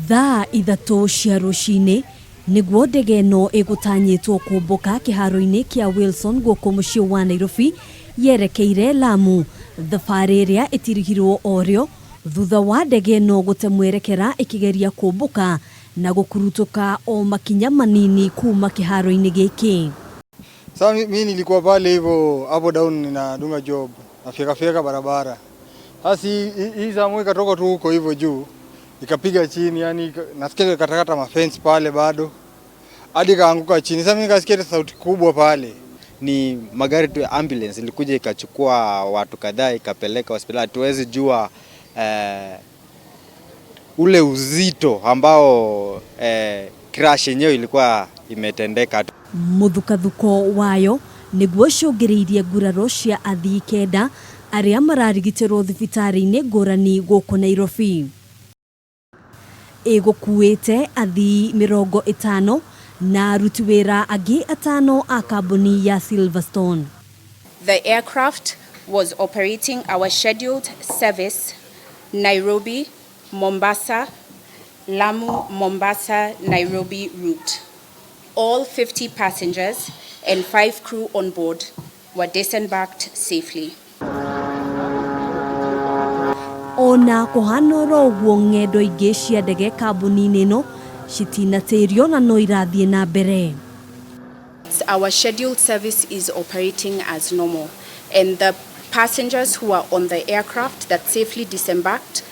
Thaa 3 cia rũcinĩ nĩguo ndege ĩno ĩgũtanyĩtwo kũmbũka kĩharo-inĩ kĩa Wilson gũkũ mũciĩ wa Nairobi yerekeire Lamu, thabarĩ ĩrĩa ĩtirihirwo o rĩo thutha wa ndege ĩno gũte mwerekera ĩkĩgeria kũmbũka na gũkurutũka o makinya manini kuma kĩharo-inĩ gĩkĩ. Sasa mi nilikuwa pale hivyo hapo down ninadunga job nafyeka fyeka barabara. Sasa hii saa moja ikatoka tu huko hivyo juu ikapiga chini, yani nasikia katakata mafence pale bado hadi kaanguka chini. Sasa mimi nikasikia sauti kubwa pale. Ni magari tu ya ambulance ilikuja ikachukua watu kadhaa ikapeleka hospitali. Hatuwezi jua ule uzito ambao crash yenyewe ilikuwa imetendeka. Mũthukathuko wayo nĩguo ũcũngĩrĩirie nguraro cia athii 9 arĩa mararigitĩrwo thibitarĩ-inĩ ngũrani gũkũ Nairobi. Ĩgũkuĩte athii 50 na aruti wĩra angĩ 5 a kambuni ya Silverstone. The aircraft was operating our scheduled service Nairobi, Mombasa, Lamu, Mombasa, Nairobi route. All 50 passengers and 5 crew on board were disembarked safely. Ona kũhana oro ũguo, ng'endo ingĩ cia ndege kambuni-inĩ ĩno citinatĩrio na no irathiĩ na mbere. Our scheduled service is operating as normal, and the passengers who are on the aircraft that safely disembarked,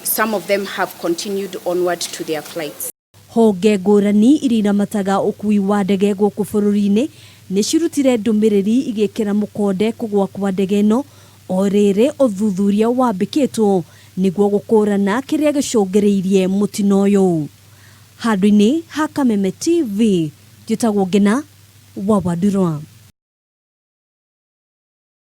some of them have continued onward to their flights. Honge ngũrani iria iramataga ũkui wa ndege gũkũ bũrũri-inĩ nĩ cirutire ndũmĩrĩri igĩkĩra mũkonde kũgũa kwa ndege ĩno o rĩrĩ ũthuthuria wambĩkĩtwo nĩguo gũkũrana kĩrĩa gĩcũngĩrĩirie mũtino ũyũ. Handũ-inĩ ha Kameme TV, njĩtagwo Ngina wa Wandurwa.